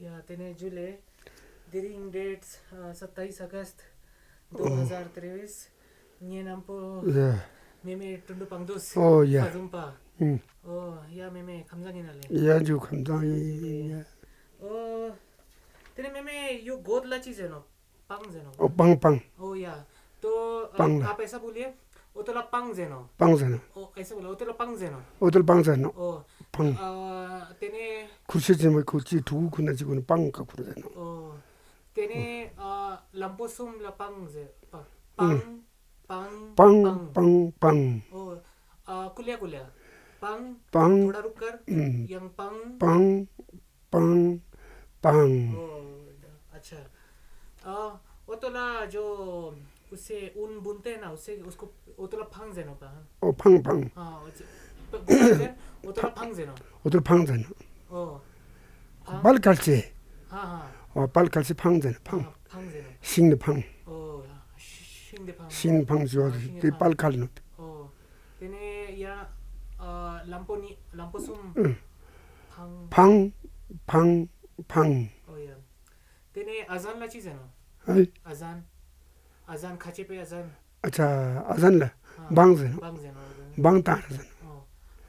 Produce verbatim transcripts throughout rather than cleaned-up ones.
Ya, tene jule, dering date, ah, setais August, oh, dua hazar trewis, ngienampu, ya, meme Tundu Pangdus. Oh, ya. Fadumpa. Hmm. Oh, ya, meme, khamzang inale. Ya, ju khamzang, ya. Oh, tene meme, yu god la chi zeno. Pang zeno. Oh, pang, pang. Oh, ya. To, pang, ah, la. Apa esa bulia? Oto la pang zeno. Pang zeno. Oh, esa bulia. Oto la pang zeno. Oto la pang zeno. Oh. Pang. Ah, tene. Khursi zeno, khursi tu kuna chi kuna pang ka khur zeno. Oh. Tene, ah, lampo sum la pang ze. Pa-, hmm. Pang, pang, pang, pang, pang. Oh. Ah, kulia, kulia. Pang. Pang. Thoda ruk kar. Hmm. Yang pang. Pang. Pang, pang. Oh, अच्छा। Ah, oto la jo usse un bunte na, usse, usko, oto la phang zeno pa? Oh, phang, phang। Ah, oto la phang zeno। Oto la phang zeno। Oh, phang। Pal khalsi। Ha, ha। Oh, pal khalsi phang zeno, phang। Ah, phang zeno। Sing de phang। Oh, ya, sing de phang। Sing phang jo, ah, sing de phang। Pal khal no। Oh, tene ya, ah, lampo ni, lampo sum. Hmm. Phang. Phang, phang, phang। Oh, ya। Tene azan la chi zeno? Hai? Azan. Azan, khachepe azan। Acha, azan la? Ha, bang zeno। Bang zeno, azan। Bang tang zeno। Oh,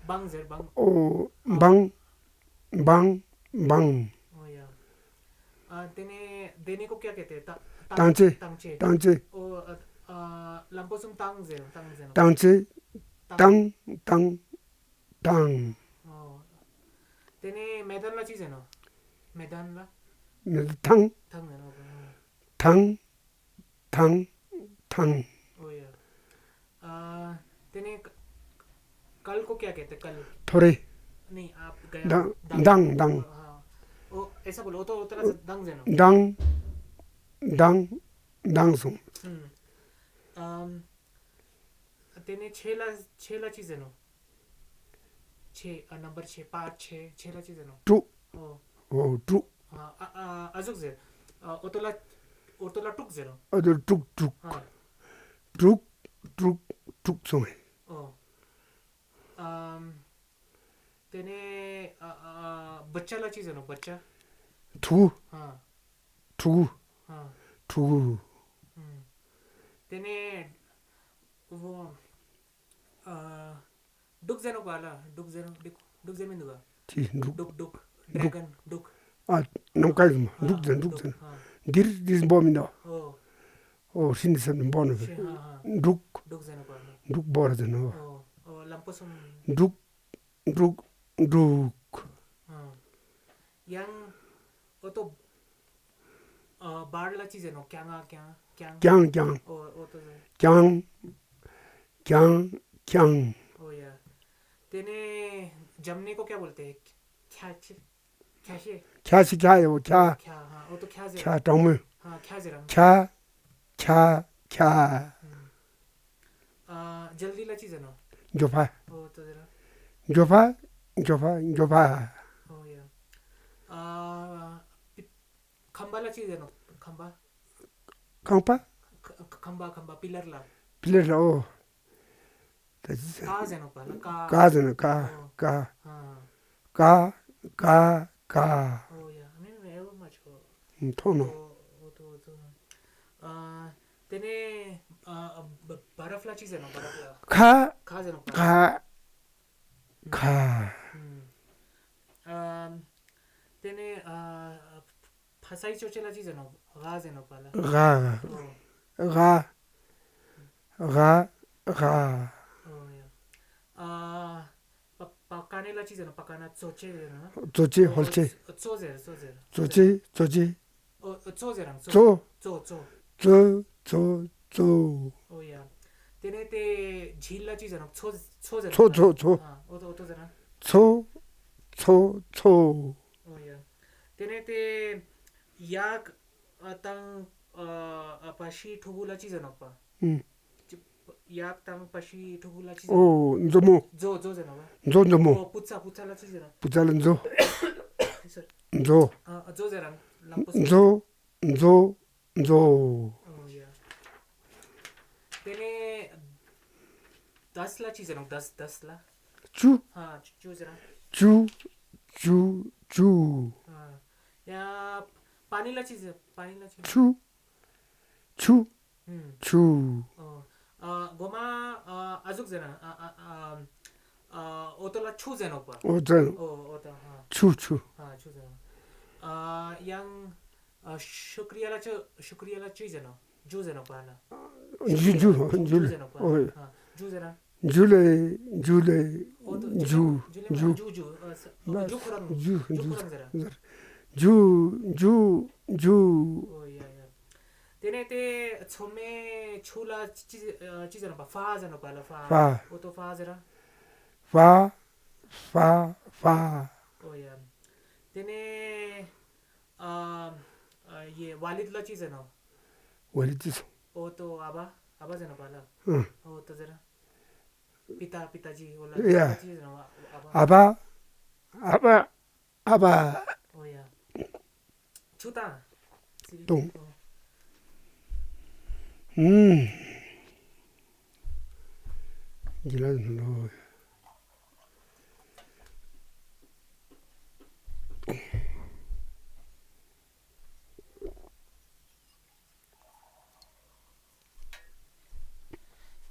bang zer, bang। Oh, ah, bang, bang, bang। Oh, ya। Ah, tene, dene ko kya kehte? Ta-, tang-, tangche, tangche। Tangche। Oh, ah, ah, lampo sum tang zeno, tang zeno। Tangche, tang, tang, tang, tang। Oh. Tene medan la chi zeno? Medan la? Medan thang. Thang zeno, oh. Thang, thang, thang। Oh, ya। Ah, tene k-, kal ko kya kehte, kal? Thore। Nahi, aap gaya dang, dang, dang, dang। Oh, ha। Oh, aisa bolo, oto, oto la dang zeno? Dang, dang, dang sung। Hmm. Um, tene chhe la, chhe la chi zeno? Chhe, ah, number chhe, pa chhe, chhe la chi zeno? Truk। Oh. Oh, truk। Ah, ah, ah, azuk zer. Ah, oto la, oto la truk zeno? Oto la truk, truk। Ah. Truk, truk, truk sung hai। Oh. Um, tene, ah, ah, bacha la chi zeno, bacha? Thu। Ha। Thu। Ha। Thu। Hmm. Tene, wo, ah, duk zeno kua la, duk zeno, duk, duk zeno mindua? Chi, duk. Duk, duk. Duk. Dragon, duk. Ah, nongkai zeno, ah, duk zeno, duk, duk zeno. Ah. Dir, dir bo mindo. Oh. Oh, sin sen bo no. Sin, ha, ha. Duk. Duk zeno kua la. Duk bo zeno. Oh, oh, lampo sum. Duk, duk, duk. Ah. Yang oto, ah, bar la chi zeno, kyang a, kyang, kyang. Kyang, kyang. Oh, oto zeno. Kyang, kyang, kyang. Oh, ya. Tene jamne ko kya bolte hai? Kya chi? Kya chi? Kya chi, kya yo, kya. Kya, ha, oto kya zeno? Kya, tong me. Ha, kya zeno? Kya, kya, kya. Hmm. Ah, jaldi la chi zeno? Jopa. Oh, to zeno. Jopa, jopa, jopa. Oh, ya. Ah, pi-, khamba la chi zeno? Khamba. Khamba? K-, k-, khamba, khamba, pillar la. Pillar la, oh. Ka zeno pa la, ka. Ka zeno, ka, oh, ka. Ah. Ka, ka, ka. Oh, ya. Ni me eu macho. Mm, tono. Oh, oto, oto. Ah, tene, ah, ba-, baraf la chi zeno, baraf la. Ka. Ka zeno, ka. Ka. Hmm. Ka. Hmm. Um, tene, ah, phasai choche la chi zeno, ga zeno pa la. Ga. Oh. Ga. Ga, ga. Oh, ya. Ah, pa-, pakane la chi zeno, pakana, tsoche zeno, no? Tsoche, oh, holche. Tso-, tso zeno, tso zeno. Tsoche, tsoche. Oh, tso zeno, tso. Tso. Tso, tso. Tso, tso, tso. Oh, ya. Tene te jhil la chi zeno, tso, tso zeno. Tso, tso, tso. Ah, oto, oto zeno. Tso, tso, tso. Oh, ya. Tene te yak, ah, tang, ah, ah, pashi thugu la chi zeno pa. Hmm. Chi-, yak tang pashi thugu la chi zeno. Oh, nzomo. Zo, zo zeno ba? Nzo, nzomo. Oh, putsa, putsa la chi zeno. Putsa la nzo. Sorry. Nzo. Ah, ah, zo zeno. Lampu. Nzo, nzo, nzo. Oh, ya. Tene das la chi zeno, das, das la. Chu. Ha, chu, chu zeno. Chu, chu, chu. Ha. Ya, pani la chi ze, pani la chi. Chu. Chu. Hmm. Chu. Oh. Ah, goma, ah, azuk zena, ah, ah, ah, ah, oto la chu zeno pa. Oto. Oh, oto, ha. Chu, chu. Ha, chu zeno. Ah, yang, ah, shukriya la chu, shukriya la chi zeno. Ju zeno pa la. Ju, ju, ju le. Ju zeno pa. Oh. Ha, ju zeno. Ju le, ju le, oto, ju, ju le, ju le, ju. Ju, ju, ah, sa-, oh, ju khurang. Ju, ju khurang zera. Ju, ju, ju. Oh, ya, ya. Tene te chome chu la chi, eh, chi zeno pa, fa zeno pa la, fa. Fa. Oto fa zera. Fa, fa, fa. Oh, ya. Tene, ah, ah, ye walid la chi zeno. Walid chi zeno. Oto aba, aba zeno pa la. Hmm. Oto zera. Pita, pita ji, ola, ya. Pita ji, no, aba. Aba, aba, aba. Oh, ya. Chuta. Tung. Oh. Hmm. Gila, no.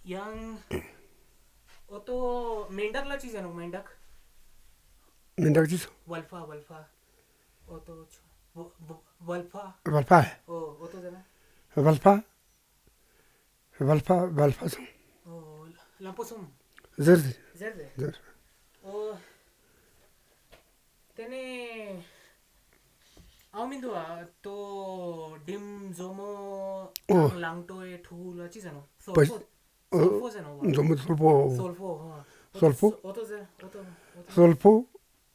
Yang oto mendak la chi zeno, mendak. Mendak chi zeno. Walfa, walfa. Oto chu-, wa-, wa-, walfa. Walfa. Oh, oto zena. Walfa. Walfa, walfa sung. Oh, lampu sung. Zerde. Zerde. Zerde. Oh. Tene, au mindu a, to dim zomo, oh, langto e thu la chi zeno. Pues, solfo, oh, solfo zeno wa. Zomo solfo. Solfo, ha. Oto, solfo. Oto ze-, oto, oto. Solfo,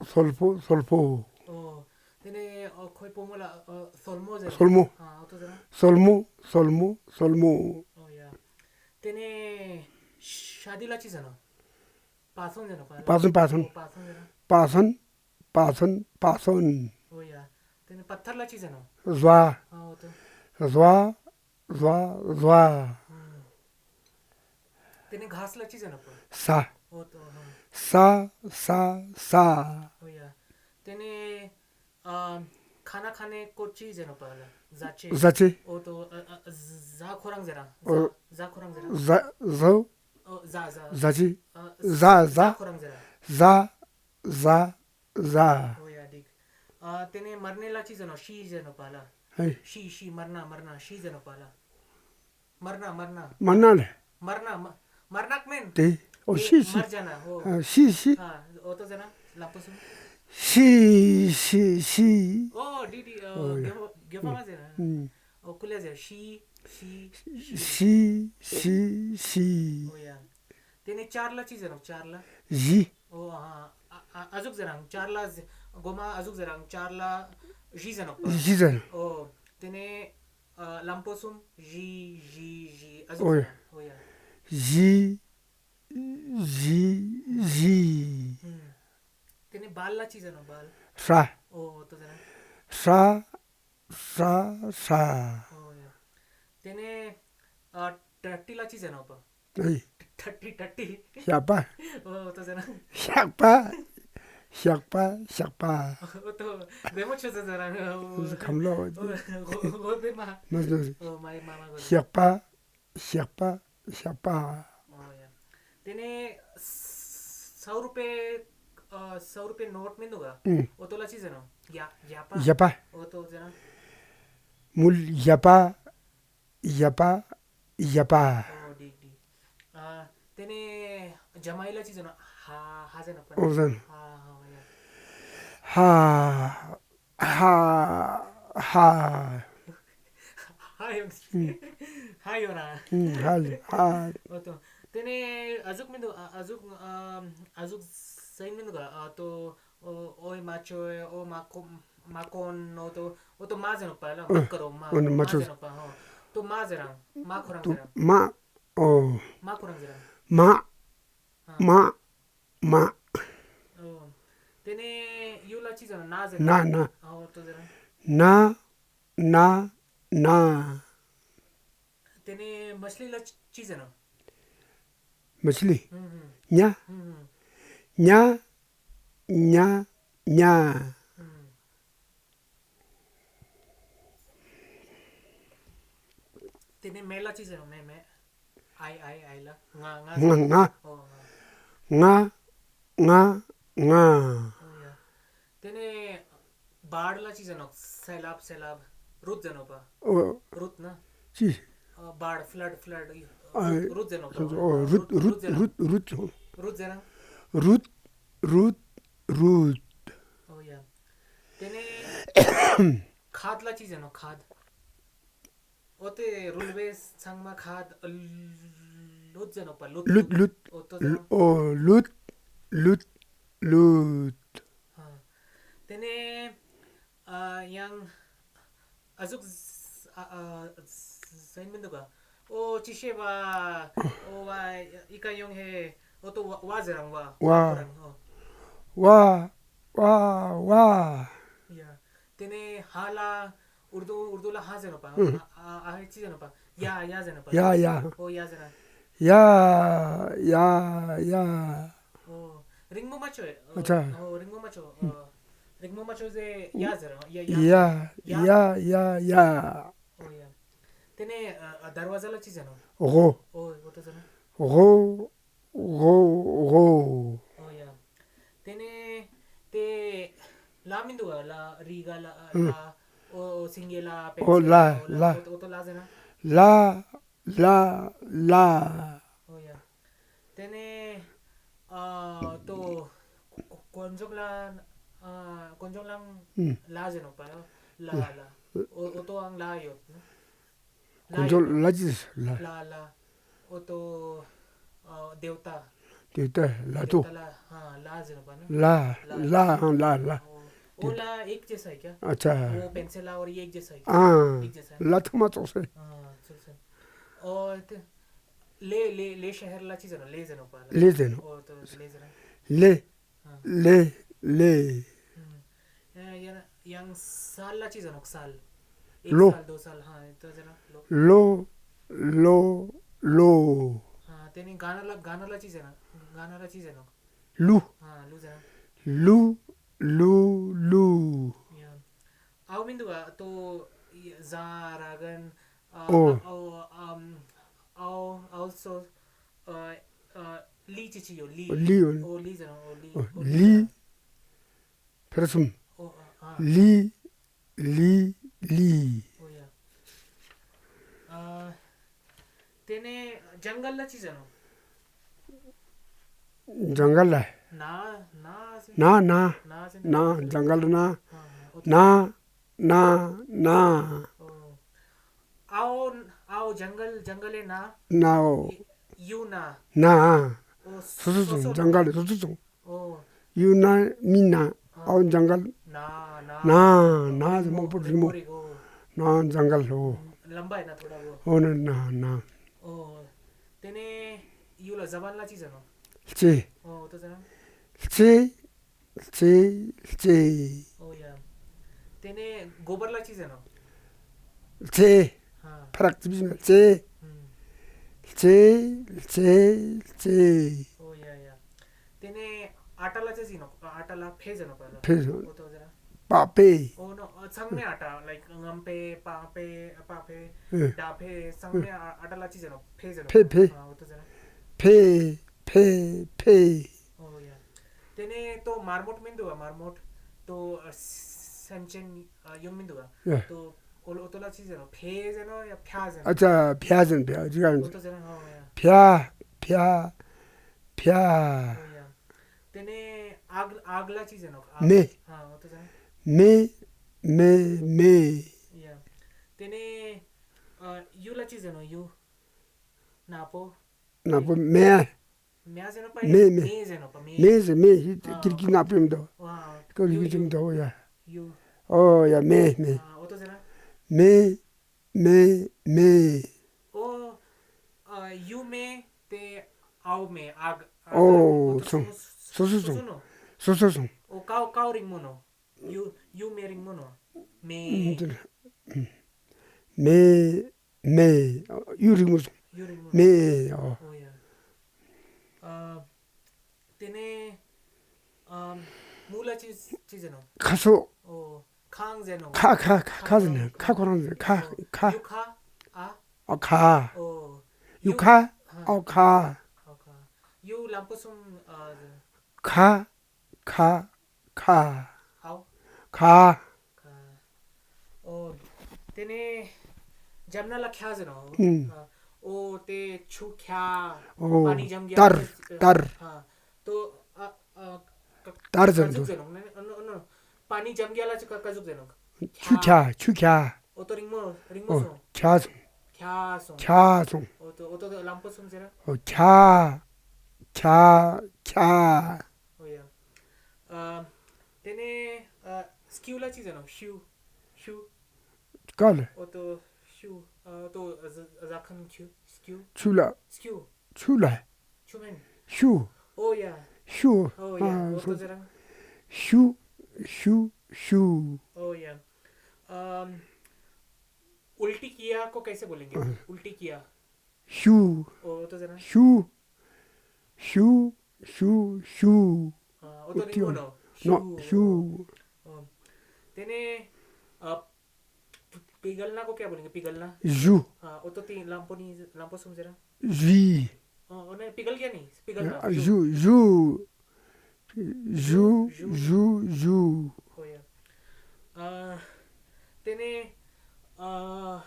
solfo, solfo. Oh, tene, oh, khoi pomo la, oh, solmo zeno. Solmo. Ha, oto zeno. Solmo, solmo, solmo. Oh, ya. Tene, shadi la chi zeno. Pason zeno pa la. Pason, pason. Oh, pason zeno. Pason, pason, pason. Oh, ya. Tene pathar la chi zeno. Zua. Ah, oto. Zua, zua, zua. Hmm. Tene ghas la chi zeno pa. Sa. Oto, ha. Sa, sa, sa. Oh, ya. Tene, ah, khana khane ko chi zeno pa la. Zache. Zache. Oto, ah, ah, za khorang zera. Za, oh, za khorang zera. Za, za. Oh, za, za. Zachi. Ah, za, za. Za khorang zera. Za, za, za. Oh, ya, dik. Ah, tene marne la chi zeno, shi zeno pa la. Hai. Shi, shi, marna, marna, shi zeno pa la. Marna, marna. Marna le. Marna, ma-, marnak men. Te. Oh, te, shi, shi. Mar zena, oh. Ah, shi, shi. Ah, oto zena, lampu sung. Shi, shi, shi. Oh, di, di, oh, oh, ya. Gyo-, gyo pa ma zena. Hmm. Oh, kulia zena, shi, shi, shi. Shi, shi, shi. Oh, ya. Tene char la chi zeno, char la. Ji. Oh, ah, a, a, azuk zerang, char la, zi-, goma azuk zerang, char la, ji zeno pa. Ji zeno. Oh, tene, ah, lampu sung, ji, ji, ji, azuk zerang. Oh, ya. Oh, ya. Ji, ji, ji. Hmm. Tene bal la chi zeno, bal. Sa. Oh, oto zena. Sa, sa, sa. Oh, ya. Tene, ah, thirty la chi zeno pa. Ai. Thirty, thirty. Siapa? Oh, oto zena. Siapa? Siapa? Siapa? Oto, demo chu zena. Oh. Kamlo. Oh, go, go, go, dema. Mas no. Oh, mai, mama, go. Siapa? Siapa, siapa. Oh, ya. Tene s-, sou rupe, ah, sou rupe note mendo ga? Hmm. Oto la chi zeno. Ya, yapa. Yapa. Oto zena. Mul yapa, yapa, yapa. Oh, di, di. Ah, tene jamai la chi zeno. Ha, ha zeno pa. Oh, zeno. Ha, ha, ya. Ha. Ha, ha. Ha yo. Hmm. Ha yo na. Hmm, ha yo, ha. Oto. Tene azuk mendo, a-, azuk, um, azuk sain mendo ga, a, to, o, oi macho, o mako-, makon, oto, oto ma zeno pa la, eh, karo ma, ono ma macho. Zeno pa, ho. To ma zerang, ma khorang to zerang. Ma, oh. Ma khorang zerang. Ma. Ah. Ma. Ma. Oh. Tene yu la chi zeno, na zeno. Na, na. Oh, to zeno. Na, na, na. Tene machli la chi, chi zeno. Machli. Hmm, hmm. Nya. Hmm, hmm. Nya, nya, nya. Hmm. Tene me la chi zeno, me, me. Ai, ai, ai la. Nga, nga. Nga, nga. Oh, nga. Nga, nga, nga. Oh, ya. Tene bad la chi zeno, sailab, sailab. Rud zeno pa. Oh. Rud na. Chi. Uh, bad, flood, flood. Ai. Rud, rud zeno pa. Oh, rud, rud, rud zeno. Rud, rud. Rud zeno. Rud, rud, rud. Oh, ya. Tene khad la chi zeno, khad. Ote rulbe sangma khad, lut zeno pa, lut, lut, lut. Oto zeno. O, lut, lut, lut. Ha. Tene, ah, yang azuk z-, ah, ah, z-, zain menduga. O, chishe ba, o, ba, ika yong he, oto wa, wa zerang wa. Wa. Wa kurang, o. Wa, wa, wa. Ya. Tene ha la, Urdu, Urdu la ha zeno pa. Hmm. A, a, a, chi zeno pa. Ya, ya zeno pa. Ya, ya. O, ya zeno. Ya, ya, ya. O, ringmu macho, e. O, acha. O, ringmu macho, o, ringmu macho ze ya zeno, ya, ya. Ya, ya, ya, ya. O, ya. Tene, a, a, darwaza la chi zeno. Ogo. O, oto zeno. Ogo. Go, go. O, ya. Tene, te, la mindua, la, riga, la, hmm, la, o, o, singe, la, o, pensil, la, o, la, la. Oto, oto la zena. La, la, la. O, ya. Tene, ah, to, ko-, ko-, konjong la, ah, konjong lang, hmm, la zeno pa, no? La, la. La. O, oto ang la yo, no? Konjong la, la, la. La, la. Oto, ah, deutha. Deutha, la tu. Deutha la, ha, la zeno pa, no? La, la, la, ha, la, la. O, o la ek jaisa hai kya? Acha. O pensil la aur ye ek jaisa hai kya? Ha. Ek jaisa hai. La thama chok se. Ha, chok se. O, te, le, le, le shahar la chi zeno, le zeno pa, la. Le zeno. O, to, le zeno. Le. Ha. Le, le. Hmm. Eh, yang, yang sal la chi zeno, sal. Ek lo. Sal, do sal, ha, to zeno, lo. Lo, lo, lo. Ha, tene gana la, gana la chi zeno, gana la chi zeno. Lu. Ha, lu zeno. Lu, lu, lu. Ya. Au mindua to, i, za, ra, gan, ah, o. Au, um, au, also, ah, ah, li chi chi yo, li. Li, o. O, li zeno, o, li. O, o, li. Li. Person. O, ah, ah. Li, li, li. O, ya. Ah, tene jungle la chi zeno? Jungle la. Na, na, si. Na, na. Na, si. Na, jungle na. Ah, ah, okay. Na, na, na. O. Au, au jungle, jungle e na. Na, o. I, yu na. Na. O, so, so, so, so, jungle, so, so, so. O. Yu na, mi na, ah, au jungle. Na, na. Na, na, o, mo por mo. Memory ko. Na, jungle ho. Mm, lamba hai na thoda wo. O, na, na, na. O. Tene, yu la zaban la chi zeno? Lche. O, to zeno? Lche, lche, lche. O, ya. Tene, gobar la chi zeno? Lche. Ha. Pharak chibi zeno, lche. Hmm. Lche, lche, lche. O, ya, ya. Tene atta la chi zeno, atta la phe zeno pa la. Phe zeno. O to zeno. Paphe. O no, uh, sangme atta, like, ngamphe, paphe, paphe, eh, daphe, sangme, eh, a-, atta la chi zeno, phe zeno. Phe, phe. Ah, o to zeno. Phe, phe, phe. O, ya. Tene to marmot mindua, marmot. To, uh, senchen, uh, yung mindua. Ya. To, o, oto la chi zeno, phe zeno, ya phya zeno. Acha, phya zeno, phya, jigan. Oto zeno, o, ya. Phya, phya, phya. O, ya. Tene ag, ag la chi zeno, ag. Me. Ha, oto zeno. Me, me, me. Ya. Tene, uh, yu la chi zeno, yu. Napo. Napo, me. Me zeno pa, me, me. Me zeno pa, me. Me ze, me, hi, ah, kiriki napo mdo. Wow. Ko yu, yu, yu mdo, ya. Yu. O, ya, me, me. Ah, oto zeno? Me, me, me. O, ah, yu me, te au me, ag, ag, o, oto song. Sus, sus, sus, sus, sus, no? Sus, sus, song. O kau, kau ring mono. Yu, yu me ring mono. Me. Mm, tul-, mm. Me, me. Yu ring mono. Yu ring mono. Me, o. O, ya. Ah, tene, um, mu la chi, chi zeno? Khaso. O, khang zeno. Kha, kha, kha, kha zeno. Kha, kha, kha zeno. Kha, o, kha. Yu kha, a? Aokha. O. Yu kha. Ha. Aokha. Aokha. Yu lampo sum, a, kha, kha, kha. Ao. Kha. Kha. O. Tene jamna la khya zeno. Mm. Ha. O te chu khya. O. Pani jam gya. Tar, te, tar. Ha. To, a, a, ka-, tar zeno. Kazuk zeno. No, no, no. Pani jam gya la chu ka-, kazuk zeno. Chu khya, chu khya. O to ringmo, ringmo song. Khya song. Khya song. Khya song. O to, o to lampo song sera. O khya, khya, khya. O ya. A, tene, a, skiu la chi zeno, skiu, skiu. Kale. O to, skiu, a, to, a, za-, zakhan skiu, skiu. Chu la. Skiu. Chu la. Chu men. Shu. Oh, ya. Shu. Oh, ya. Ah, o to shu. Shu, shu, shu. Oh, ya. Um, उल्टी किया को कैसे बोलेंगे? हाँ। उल्टी किया। Shu. O, o to sera. Shu. Shu, shu, shu. Ah, o to ringmo no. No, shu. Shu. Oh. Tene, ah, P-, पिघलना को क्या बोलेंगे? पिघलना। Ju. हाँ, o to ti lampo ni, lampo sum sera. Ju. Oh, o ne, पिघल गया नहीं, पिघलना। Ah, ju, ju. Ju, ju, ju. Oh, ya. Ah, tene, ah,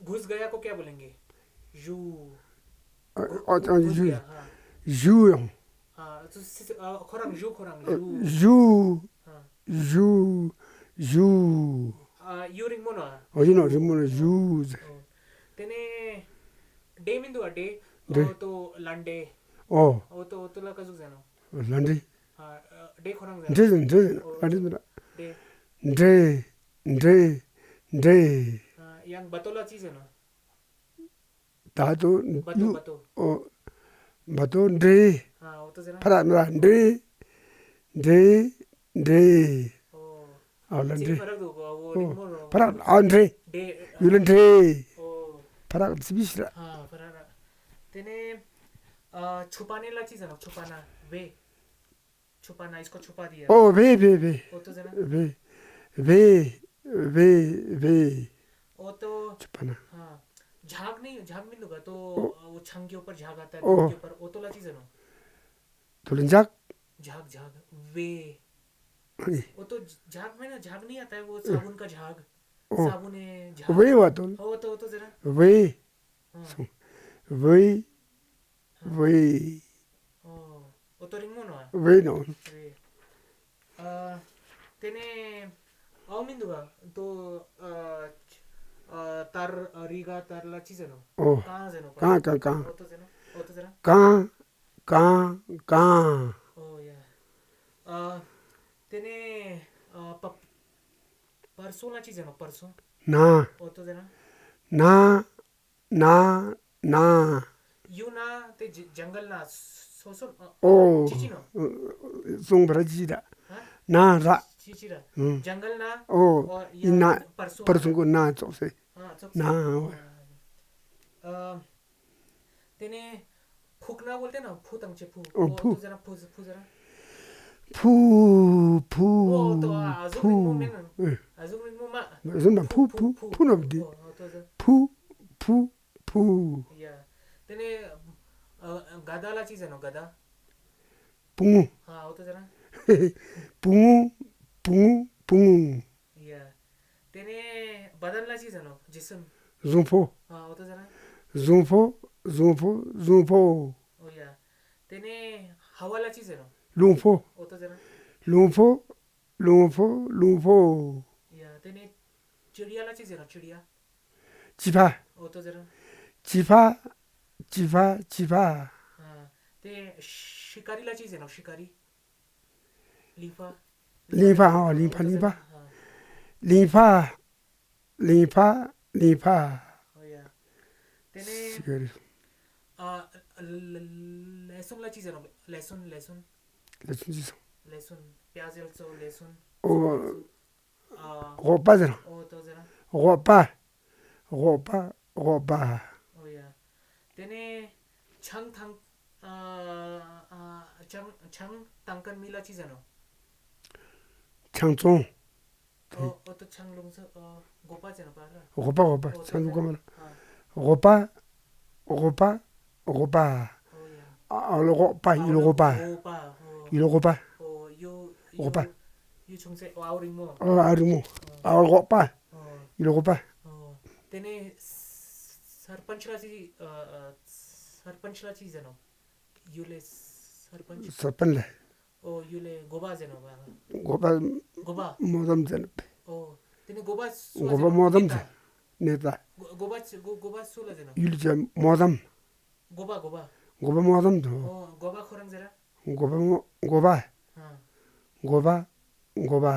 घुस गया को क्या बोलेंगे? Ju. Ah, ah, ah, ju. घुस गया, हाँ। Ju. Ah, tu si, si, ah, khorang ju, khorang ju. Ju. Ah. Ju, ju. Ah, yu ringmo no. Oh, yu no, ringmo no, ju. Oh. Tene, de mindu a de, de. O to lande. Oh. O to, o to la kazuk zeno. Lande. Ah, ah, de khorang zeno. De, de, oh, lande mira. De. De, de, de. Ah, yang bato la chi zeno. Tato, bato, yu, bato. O, bato, nre. Ah, o to sera. Phara, nra, nre. Nre, nre. Oh. Ah, la nre. Phara, ah, nre. De, yu la nre. Oh. Phara, sibis la. Ah, phara la. Tene, ah, छुपाने la chi zeno, छुपाना, ve. छुपाना, इसको छुपा दिया। Oh, ve, ve, ve. O to sera? Ve, ve, ve, ve. O to, छुपाना। हाँ। झाग नहीं, झाग मिलूंगा तो, oh, वो छंग के ऊपर झाग आता है, oh, के ऊपर, o to la chi zeno। तो लन झाग? झाग, झाग, ve। नहीं। O to झाग में ना, झाग नहीं आता है, वो साबुन का झाग। Oh। साबुन है, झाग। Ve वा तो। O to, o to sera? Ve। हाँ। So, ve। Ve. Oh, o to ringmo no a? Ve no. Ve. Ah, tene, au mindu a, to, ah, ch-, ah, tar, ah, riga tar la chi zeno. Oh. Ka zeno, ka, ka, ka. O to zeno, o to zeno. Ka, ka, ka. Oh, ya. Ah, tene, ah, pap-, parso la chi zeno, parso. Na. O to zeno. Na. Na, na. Yu na, te j-, जंगल ना, so, so, अ, oh, chichi no? Song bara chichi da. हाँ? Na ra. Chichi ra। Hmm। जंगल ना, oh, और या ना, परसों। परसों को ना, so se। हाँ, so से। ना, oh। अ, tene, फूकना बोलते हैं ना, फू तंगचे फू। Oh, वो फू। तो जरा फू, फू जरा। Phu, phu, oh, to, ah, azuk phu. Ritmo men. Eh. Azuk ritmo ma. Azuk ma, phu, phu, phu, phu, phu, no, di. Oh, oh, to, to. Phu, phu, phu. Ya. Tene, ah, gada la chi zeno, gada. Pungu. Ha, o to zeno. Pungu, pungu, pungu. Ya. Tene, badan la chi zeno, जिस्म. Zungpho. Ha, o to zeno. Zungpho, zungpho, zungpho. Oh, ya. Tene, हवा la chi zeno. Lungpho. O to zeno. Lungpho, lungpho, lungpho. Ya, tene, चिड़िया la chi zeno, चिड़िया. Chipha. O to zeno. Chipha, chipha, chipha. Ha, te, शिकारी la chi zeno, शिकारी. Lingfa. Lingfa, oh, lingfa, lingfa. Ha. Lingfa, lingfa, lingfa. Oh, ya. Tene, शिकारी। Ah, l-, l-, लहसुन la chi zeno, लहसुन, लहसुन। लहसुन chi zeno। लहसुन, प्याज also, लहसुन। Oh, ah, gopa zeno। Oh, to zeno. Gopa. Gopa, gopa. Oh, ya. Tene, chang tang, ah, ah, chang, chang tangkan mi la chi zeno. Chang zong. Oh, o to chang lung so, oh, gopa zeno para. Gopa, gopa, oh, chang lung gopa. Ah. Gopa, gopa, gopa. Oh, ya. A, a, lo gopa, ilo gopa. Gopa, oh. Ilo gopa. Oh, yu, yu, gopa. Yu chungse, oh, auring mo. Oh, auring mo. Oh. A, lo gopa. Oh. Ilo gopa. Oh. Tene s-, sarpanch la chi, uh, uh, sarpanch la chi zeno. Yu le sarpanch. Sarpanch le. O, yu le goba zeno ba. Goba. Goba. Modam zeno. O, tene goba su goba zeno, modam neta. Zeno. Neta. Go-, goba su, go-, goba su la zeno. Yu le modam. Goba, goba. Goba modam to. O, goba khorang zera. Goba mo-, goba. Ha. Goba, goba.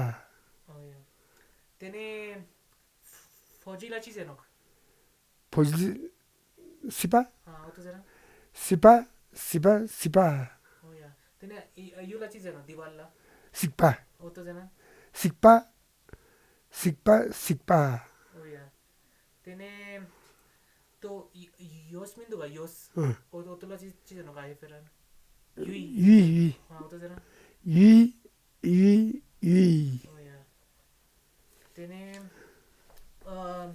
O, ya. Tene f-, foji la chi zeno. Foji, sipa. Ha, oto zera. Sipa, sipa, sipa. O ya. Tene, i, a, yu la chi zeno, diwal la. Sikpa. Oto zera. Sikpa, sikpa, sikpa. O ya. Tene, to, i, i, yos mindu ga, yos. Hmm. O, oto la chi, chi zeno ga, eferan. Yui. Yui, yui. Ha, oto zera. Yui, yui, yui. O ya. Tene, um,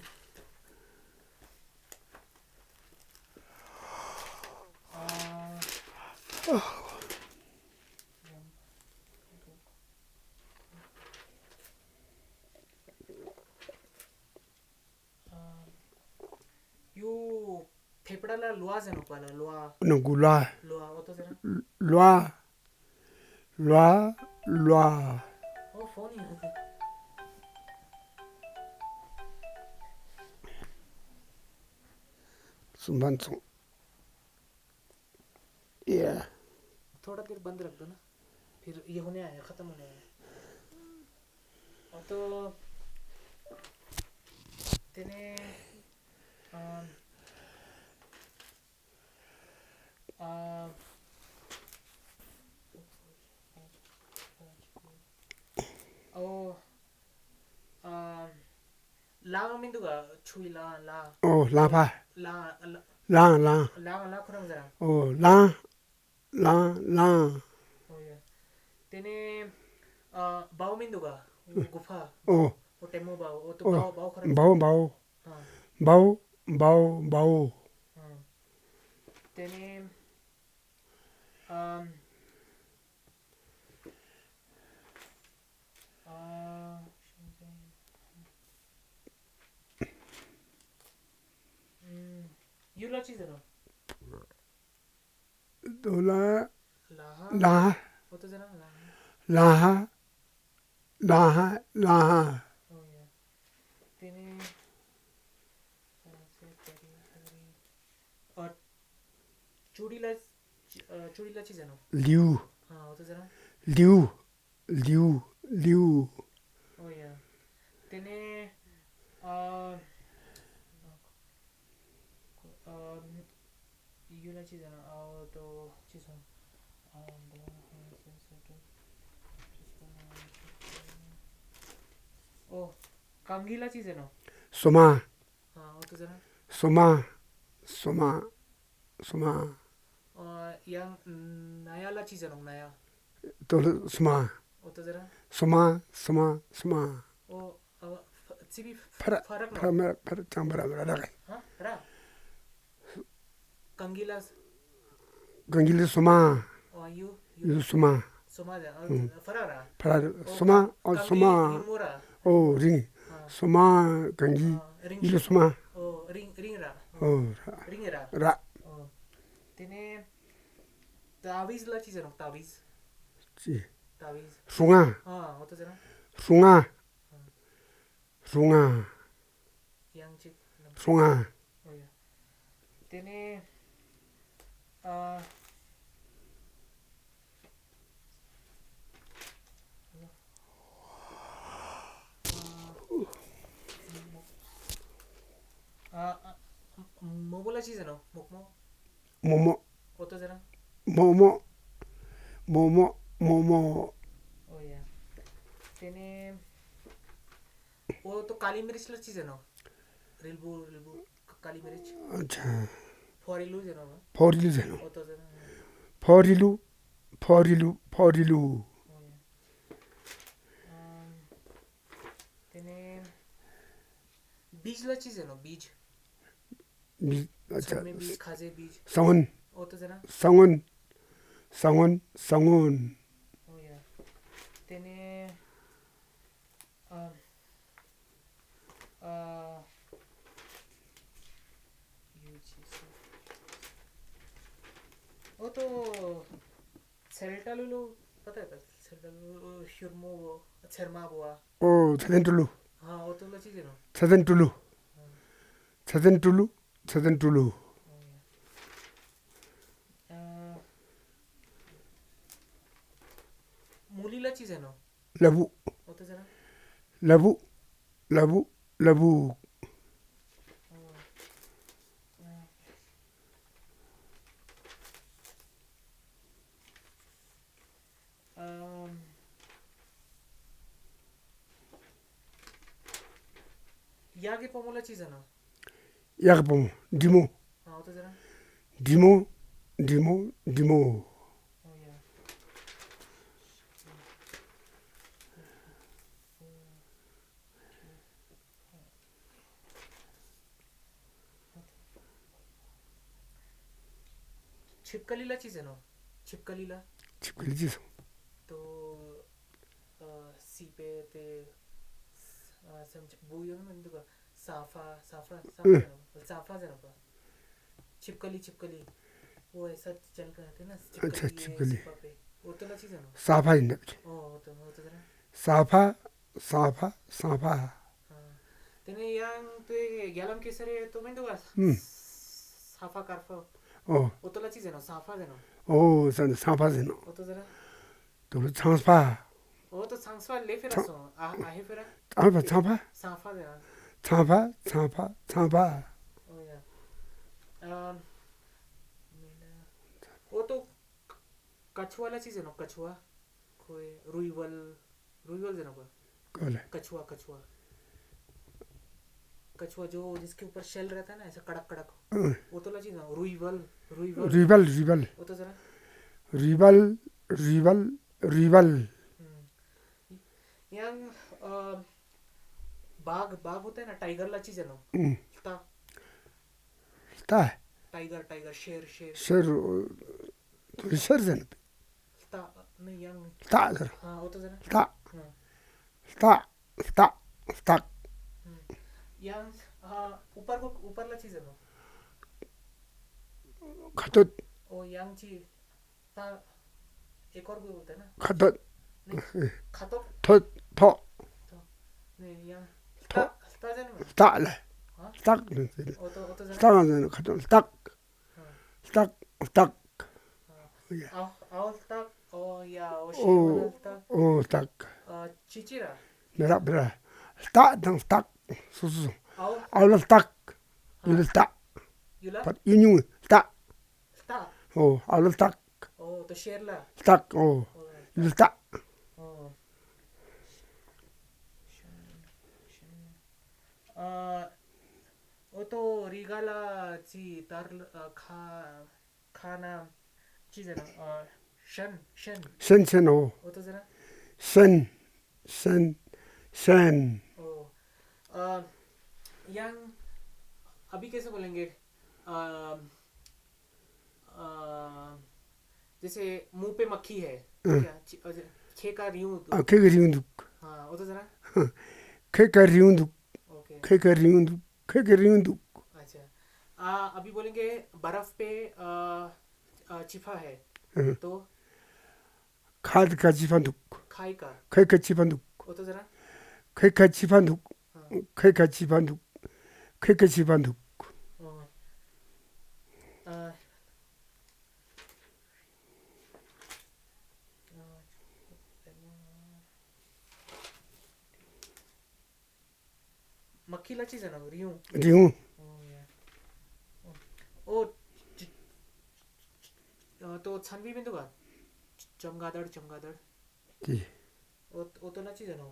uh, yu thepeda la lua zeno pa la lua. Nungku lua. Lua, oto zera. Lua. Lua, lua. Oh, phone. Sumban song. Yeah. थोड़ा देर बंद रख दो ना, फिर ये होने आया, खत्म होने आया। अब तो तेने, अम, अम, ओ, अम, Lang mindu ga, chui lang, lang. Oh, lang pa. Lang, lang. Lang, lang. Lang, lang khorang zera. Oh, lang, lang, lang. Oh, ya. Tene, ah, bau mindu ga, gupha. Oh. O temo bau, o tu bau, bau khorang. Bau, bau. Ah. Bau, bau, bau. Ah. Tene, um, Ah, mm, yu la chi zeno? Dola. Laha. Laha. Oto zeno laha. Laha. Laha. Laha. Oh, ya. Tene. Oh, churi la, ah, churi la chi zeno? Liu. Ah, oto zeno? Liu. Liu, liu. Oh, ya. Tene, ah, ah, yu la chi zeno, ah, oto chi zeno. Ah, oh, kangila chi zeno? Soma. Ah, oto zeno? Soma, soma, soma. Ah, yang, mm, naya la chi zeno, naya? To soma. Oto zeno? Soma, soma, soma. Oh, ah, f-, sibi f-, phara, phara, no? Phara, phara, phara, chang phara, phara, phara. Ha? Phara? Kangila. Kangila soma. Oh, yu, yu. Yu soma. Soma de, oh, hmm. Phara ra. Phara, oh, soma, oh, kangila soma. Ring mo ra. Oh, ring. Ah. Soma, kangila. Ah, ring. Yu soma. Oh, ring, ring ra. Oh, ra. Ring ra. Ra. Oh. Tene, tawiz la chi zeno, tawiz. Chi. Tawiz. Sunga. Ah, oto zeno? Sunga. Ah. Sunga. Yang chik. Sunga. Oh, ya. Tene, ah, ah, ah, ah, momo la chi zeno, mokmo. Momo. Oto zeno? Momo. Momo, momo. Oh, ya. Tene, oto kali miris la chi zeno? Rilbu, rilbu, k-, kali miris. Acha. Phorilu zeno, no? Phorilu zeno. Oto zeno. Phorilu, phorilu, phorilu. Oh, ya. Um, tene, bij la chi zeno, bij. ᱵᱤᱡ, ᱟᱪᱪᱷᱟ᱾ ᱪᱷᱚᱢᱮ ᱵᱤᱡ, ᱠᱷᱟᱡᱮ ᱵᱤᱡ᱾ ᱥᱟᱣᱚᱱ᱾ ᱚᱛᱚ ᱡᱟᱨᱟ? ᱥᱟᱣᱚᱱ, ᱥᱟᱣᱚᱱ, ᱥᱟᱣᱚᱱ᱾ ᱚ, ᱭᱟ᱾ ᱛᱮᱱᱮ, ᱟ, ᱟ, ᱭᱩ ᱡᱤ ᱥᱤ᱾ ᱚᱛᱚ, ᱥᱮᱞᱴᱟ ᱞᱩᱞᱩ, ᱯᱟᱛᱟ ᱦᱮ ᱛᱟ? ᱥᱮᱞᱴᱟ ᱞᱩᱞᱩ, ᱥᱩᱨᱢᱚ ᱵᱚ, ᱥᱮᱨᱢᱟ ᱵᱚᱣᱟ᱾ ᱚ, ᱪᱷᱟᱛᱮᱱ ᱴᱩᱞᱩ᱾ ᱦᱟᱸ, ᱚᱛᱚ ᱞᱟ ᱪᱤᱡ ᱡᱮᱱᱚ? ᱪᱷᱟᱛᱮᱱ ᱴᱩᱞᱩ᱾ ᱦᱟᱸ᱾ ᱪᱷᱟᱛᱮᱱ ᱴᱩᱞᱩ, ᱪᱷᱟᱛᱮᱱ ᱴᱩᱞᱩ᱾ ᱚ, ᱭᱟ᱾ ᱟ, ᱢᱩᱞᱤ ᱞᱟ ᱪᱤᱡ ᱡᱮᱱᱚ? ᱞᱟᱹᱵᱩᱜ᱾ ᱚᱛᱚ ᱡᱟᱨᱟ? ᱞᱟᱹᱵᱩᱜ, ᱞᱟᱹᱵᱩᱜ, ᱞᱟᱹᱵᱩᱜ᱾ ᱚ᱾ ᱟ᱾ ᱟᱢ, ᱭᱟ ᱜᱮ ᱯᱚᱢᱚ ᱞᱟ ᱪᱤᱡ ᱡᱮᱱᱚ? ᱭᱟ ᱜᱮ ᱯᱚᱢᱚ, ᱰᱤᱢᱚ᱾ ᱦᱮᱸ, ᱚᱛᱚ ᱡᱟᱨᱟ? ᱰᱤᱢᱚ, ᱰᱤᱢᱚ, ᱰᱤᱢᱚ᱾ ᱚ, ᱭᱟ᱾ ᱪᱷᱤᱯᱠᱟᱞᱤ ᱞᱟ ᱪᱤᱡ ᱡᱮᱱᱚ? ᱪᱷᱤᱯᱠᱟᱞᱤ ᱞᱟ? ᱪᱷᱤᱯᱠᱟᱞᱤ ᱪᱤᱡ ᱡᱮᱱᱚ? ᱛᱚ, ᱟ, ᱥᱤᱯᱮ ᱛᱮ, ᱟ, ᱥᱮᱢ ᱪᱷᱤᱯ ᱵᱩᱭᱚ ᱢᱮᱱ ᱫᱩᱠᱟ, ᱥᱟᱯᱷᱟ, ᱥᱟᱯᱷᱟ, ᱥᱟᱯᱷᱟ ᱦᱩᱸ᱾ ᱡᱮᱱᱚ, ᱥᱟᱯᱷᱟ ᱡᱮᱱᱚ ᱠᱟ᱾ ᱪᱷᱤᱯᱠᱟᱞᱤ, ᱪᱷᱤᱯᱠᱟᱞᱤ᱾ ᱣᱚ ᱮᱥᱟ ᱪᱟᱞ ᱨᱟᱦᱟ ᱛᱷᱟ ᱱᱟ, ᱟᱪᱪᱷᱟ, ᱪᱷᱤᱯᱠᱟᱞᱤ, ᱪᱷᱤᱯᱠᱟᱞᱤ᱾ ᱥᱤᱯᱟ ᱯᱮ᱾ ᱣᱚ ᱛᱚ ᱞᱟ ᱪᱤᱡ ᱡᱮᱱᱚ? ᱥᱟᱯᱷᱟ ᱡᱮᱱᱚ᱾ ᱚ, ᱛᱚ, ᱣᱚ ᱛᱚ ᱡᱮᱱᱚ? ᱥᱟᱯᱷᱟ, ᱥᱟᱯᱷᱟ, ᱥᱟᱯᱷᱟ᱾ ᱦᱮᱸ᱾ ᱛᱮᱱᱮ ᱭᱟᱝ ᱛᱩᱭ ᱜᱮᱞᱟᱢ ᱠᱮᱥᱟᱨᱤ ᱛᱚ ᱢᱮᱱ ᱫᱚ ᱵᱟᱥ᱾ ᱦᱩᱸ᱾ ᱥᱟᱯᱷᱟ ᱠᱟᱨᱯᱷᱟᱣ᱾ ᱚ᱾ ᱚᱛᱚ ᱞᱟ ᱪᱤᱡ ᱡᱮᱱᱚ, ᱥᱟᱯᱷᱟ ᱡᱮᱱᱚ᱾ ᱚ, ᱥᱟ-, ᱥᱟᱯᱷᱟ ᱡᱮᱱᱚ᱾ ᱚᱛᱚ ᱡᱮᱱᱚ᱾ ᱛᱚ ᱥᱟᱯᱷᱟ᱾ ᱚ, ᱛᱚ ᱥᱟᱯᱷᱟ ᱞᱮ ᱯᱷᱮᱨᱟ ᱥᱟ-, ᱥᱚ, ᱟ, ᱟ, ᱦᱮ ᱯᱷᱮᱨᱟ? ᱥᱟᱯᱷᱟ, ᱥᱟᱯᱷᱟ᱾ ᱥᱟᱯᱷᱟ ᱡᱮᱱᱚ᱾ ᱥᱟᱯᱷᱟ, ᱥᱟᱯᱷᱟ, ᱥᱟᱯᱷᱟ᱾ ᱚ, ᱭᱟ᱾ ᱟᱢ, ᱢᱮᱱᱟ, ᱚ, ᱛᱚ ᱠᱟᱪᱷᱩᱣᱟ ᱞᱟ ᱪᱤᱡ ᱡᱮᱱᱚ, ᱠᱟᱪᱷᱩᱣᱟ᱾ ᱠᱷᱚᱭ, ᱨᱩᱭᱣᱟᱞ, ᱨᱩᱭᱣᱟᱞ ᱡᱮᱱᱚ ᱠᱚ᱾ ᱠᱚᱞᱮ? कछुआ, कछुआ। कछुआ जो जिसके ऊपर shell रहता है ना, ऐसा कड़क कड़क। हम्म। वो तो ला चीज ना, रुईवल, रुईवल। रुईवल, रुईवल। वो तो जरा। रुईवल, रुईवल, रुईवल। हम्म। Yang, अ, बाघ, बाघ होता है ना, tiger ला चीज है ना। हम्म। ता। ता। Tiger, tiger, शेर, शेर। शेर, अ, Sir zen. Lta, नहीं, yang. Lta, sir. हाँ, वो तो जरा। Lta. हाँ। Lta, lta, lta. हम्म। Yang, हाँ, ऊपर को, ऊपर ला चीज है ना? Khatut. ओ, yang ची, ता, एक और कोई बोलता है ना? Khatut. नहीं, खातोक। Thot, tho. तो, नहीं, yang। Tho। Lta, lta जरा। Lta la. हाँ? Lta. ओ तो, ओ तो जरा। Lta, khatut, lta. Ltak, ltak. Au, au ltak, o ya, o shi, o ltak. O, ltak. Chichira. Mira, mira. Ltak, tang ltak. Su, su, su. Au. Au la ltak. Yu la ltak. Yu la? Pat, yu nyu, ltak. Ltak. O, au la ltak. O, to sher la. Ltak, o. Yu la ltak. O. A, o to riga la chi tar, a, kha, khana chi zena, a, shen, shen. Shen, shen, o. O to zena? Shen, shen, shen. O. A, yang, abhi kaise bolenge? A, अ, जैसे मुंह पे मक्खी है, हाँ। क्या? ची-, अ, ज-, खे का रियूं दुक। हाँ, खे का रियूं दुक। हाँ, वो तो जरा। हाँ, खे का रियूं दुक। ओके। खे का रियूं दुक। खे का रियूं दुक। अच्छा। आ, अभी बोलेंगे बर्फ पे, अ, अ, छिपा है। हाँ। तो? खाद का छिपा दुक। खाई का। खे का छिपा दुक। वो तो जरा। खे का छिपा दुक। हाँ। खे का छिपा दुक। खे का छिपा दुक। ओ। आ, मक्खी ला चीज है ना, रियूं? रियूं। ओ, या। ओ, च-, च-, च-, अ, तो छानवी में तो का? च-, चमगादड़, चमगादड़। जी। ओ, ओ तो ला चीज है ना?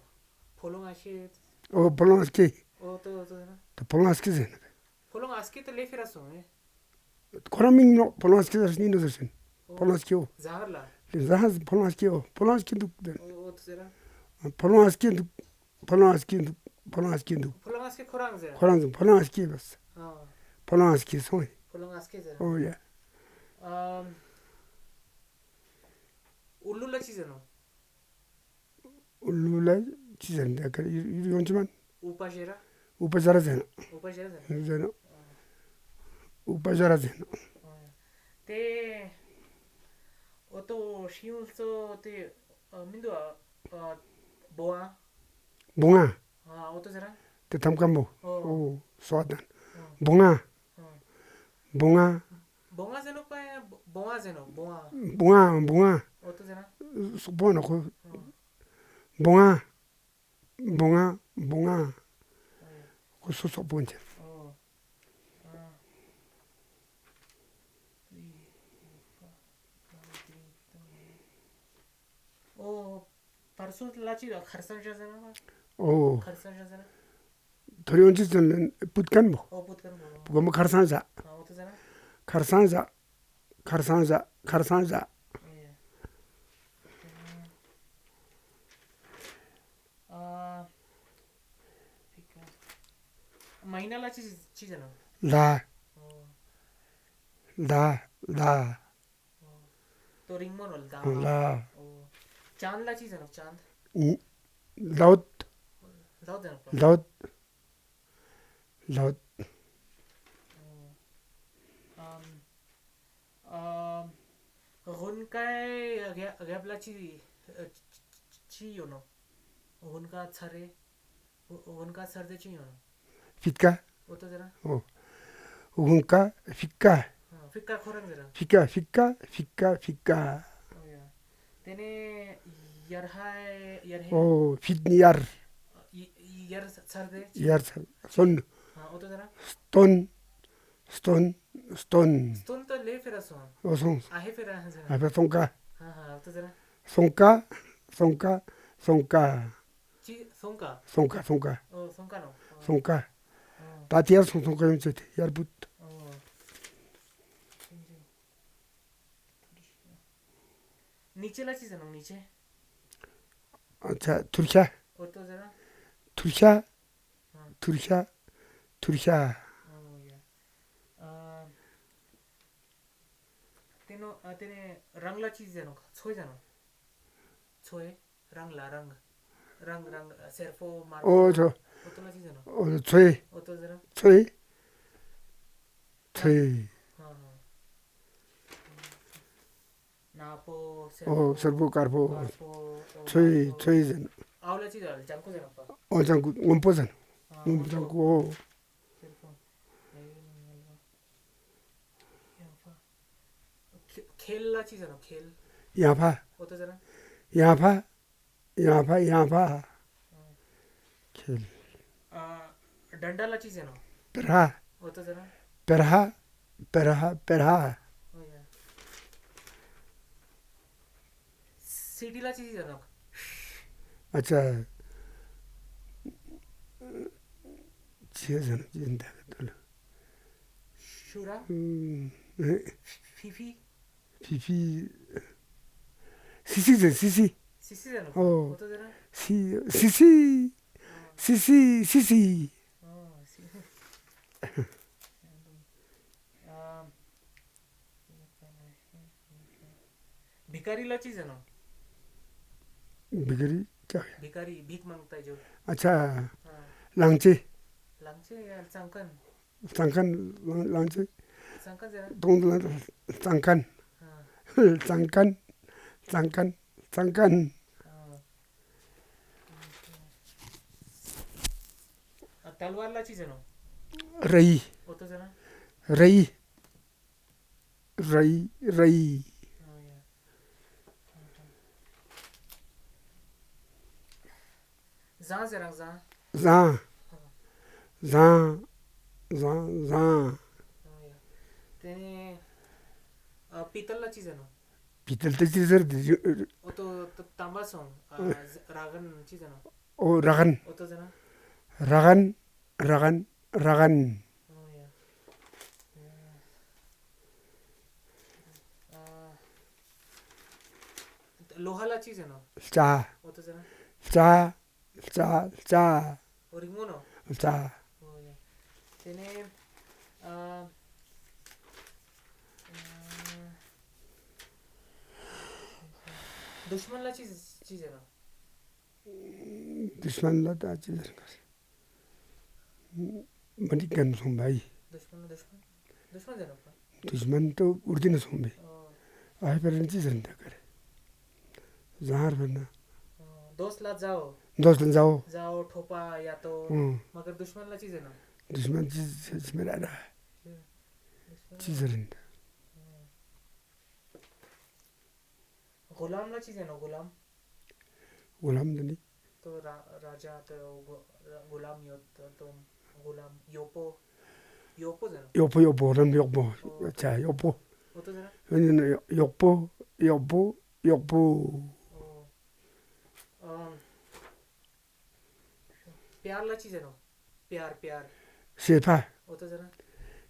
फोलोंग आशे। ओ, फोलोंग आशे। ओ तो, ओ तो है ना? तो फोलोंग आशे है ना? फोलोंग आशे तो ले फिरा सो, हैं? Koraming no, polongaski das ni no das. O, polongaski o. Zahar la. Zahar polongaski o. Polongaski duk. O, o, to zera? Polongaski duk. Polongaski duk. Polongaski duk. Polongaski korang zera? Korang zera. Polongaski bas. Ha. Polong aski song. Polong aski song. Oh, ya. Um, Ulula chi zeno. Ulula chi zeno, ka, i, i, yonchiman. Upajera. Upajera zeno. Upajera zeno. Zeno. Upajera zeno. Te, oto shiul so te, uh, mindo, uh, uh, boa. Bunga. Ah, oto zera? Te tamkambo. Oh. Oh, soadan. Oh. Bunga. Oh. Bunga. Bunga zeno pa, bo-, bunga zeno, bunga. Bunga, bunga. Oto zera? Sopo no ko. Oh. Bunga. Bunga, bunga. Oh, ya. Ko so sopo nche. Oh. Ah. Oh. Parsul la chi, kharsan ja zena ma. Oh. Kharsan ja zena. Thori onchi zena, putkan bo. Oh, putkan bo. Putkan bo kharsan ja. Ah, oto zena? Kharsan ja. Kharsan ja. Kharsan ja. Iya. Ah, maina la chi, chi zena. La. Oh. La, la. Oh. To ringmo no, lda. La. Oh. Chand la chi zeno, chand. Laut. Laut zeno. Laut. Laut. Oh. Um, um, gunkai, eh, gap, gap la chi, eh, chi, chi, chi yono. Gunka chare. Gunka sarde chi yono. Fitka. Oto zera? Oh. Gunka, fika. Ah, fika khorang zera. Fika, fika, fika, fika. Oh, ya. Tene yarhai, yarhai. Oh, fit ni yar. Y-, yar sarde chi. Yar sar-, son. Ah, oto zera? Ston. Ston, ston. Ston to le fera son. Oh, son. Ahe fera zera. Ahe fera sonka. Ah, ah, oto zera? Sonka, sonka, sonka. Chi, sonka. Sonka, sonka. Oh, sonka no. Oh. Sonka. Oh. Tatiar son sonka yonchete, yarbut. Oh. Niche la chi zeno, niche. Acha, turcha. Oto zera? Turcha. Ah. Turcha. Turcha. Oh, ya. Ah, teno, ah, tene rang la chi zeno, choi zeno. Choi. Rang la rang. Rang, rang, ah, serfo, marfo. Oh, cho. Oto la chi zeno. Oh, choi. Oto zera? Choi. Choi. Ah, ah. Napo, oh, serfo, serfo, karfo. Karfo, oh, choi, marfo. Choi zeno. Aula chi zeno, jangku zeno pa. Oh, jangku, ngompo zeno. Ah, ngompo, ngompo. Jangku, oh. Serfo. Khe-, khel la chi zeno, khel. Yapha. Oto zera? Yapha. Yapha, yapha. Hmm. Khel. Ah, danda la chi zeno? Perha. Oto zera? Perha, perha, perha. Oh, ya. Sidi la chi zeno? Acha. Chi zeno, chi zeno. Shura? Hmm, eh. Fifi? Fifi. Sisi zeno, sisi. Sisi zeno? Oh. Oto zera? Si, sisi. Oh. Sisi, sisi. Oh, si. Um, भिखारी la chi zeno? भिखारी क्या है? भिखारी, भीख मांगता है जो। अच्छा। हाँ। लांगचे। लांगचे या चंगकन? चंगकन, लांग-, लांगचे। चंगकन जरा। तुम लांग-, चंगकन। हाँ। चंगकन, चंगकन, चंगकन। हाँ। आ, तलवार ला chi zeno? रई। ओतो जरा। रई। रई, रई। Oh, ya. Zan zerang zan. Zan. Oh. Zan, zan, zan. Oh, ya. Tene, ah, pital la chi zeno? Pital te chi zeno. Oto t-, tamba song, ah, z-, ragan chi zeno? Oh, ragan. Oto zeno? Ragan. Ragan, ragan. Oh, ya. Ya. Ah. Loha la chi zeno? Lcha. Oto zeno? Lcha, lcha, lcha. Oring mono? Lcha. Oh, ya. Tene, ah, दुश्मन ला चिज, चिज है ना? दुश्मन ला ता चिज है ना? Mani kan song bai. दुश्मन, दुश्मन, दुश्मन है ना? दुश्मन तो उर्दी न song bai. ओ। Ai, पर चिज है ना कर. जहाँ पर ना. ओ, दोस्त ला जाओ. दोस्त ला जाओ. जाओ, ठोपा या तो. हम्म। मगर दुश्मन ला चिज है ना? दुश्मन चिज, चिज मेरा रहा. दुश्मन चिज है ना? हम्म। गुलाम ला चिज है ना, गुलाम? गुलाम तो नहीं। तो रा-, राजा तो गु-, गुलाम यो तो, तो गुलाम, योपो, योपो है ना? YOPO, YOPO, run YOPO. ओ, अच्छा, योपो। वो तो है ना? नहीं, नहीं, यो-, योपो, योपो, योपो। ओ। अम, प्यार ला चिज है ना? प्यार, प्यार। सेफा। वो तो जरा।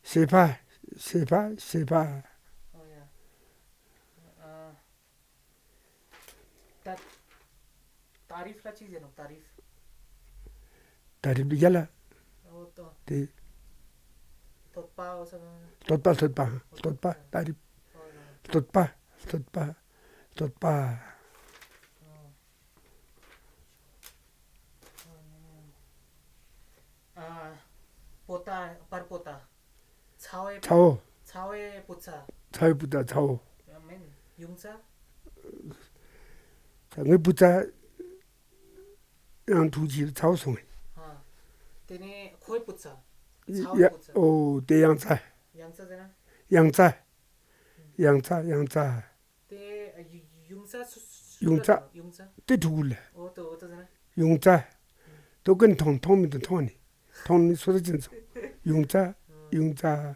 Sofa, sofa, sofa. ओ या। अ, ता-, तारीफ ला चिज है ना, तारीफ। तारीफ भी गला। वो तो। ते। थोतपा, वो सब। थोतपा, थोतपा, हाँ। वो तो थोतपा, जरा। तारीफ। ओ या। थोतपा, थोतपा, थोतपा। ओ। अ, पोता, परपोता। छावे, छाओ। छावे पुच्छा। छावे पुच्छा, छाओ। I mean, यूंगसा? छावे पुच्छा, yang tu ji छाओ song. हाँ। तेने खोई पुच्छा। छावे या, पुच्छा। ओ, ते yangसा। Yangsa है ना? Yangsa। हम्म। Yangsa, yangsa। ते, अ, यु-, युङचा सु-, सु-, युङचा। युङचा। ते ठुगुल। ओ तो, ओ तो जना। युङचा। हम्म। तो कन थोङ, थोङ मित थोङ नि। थोङ नि सोच चिन्सो। युङचा, हम्म। युङचा।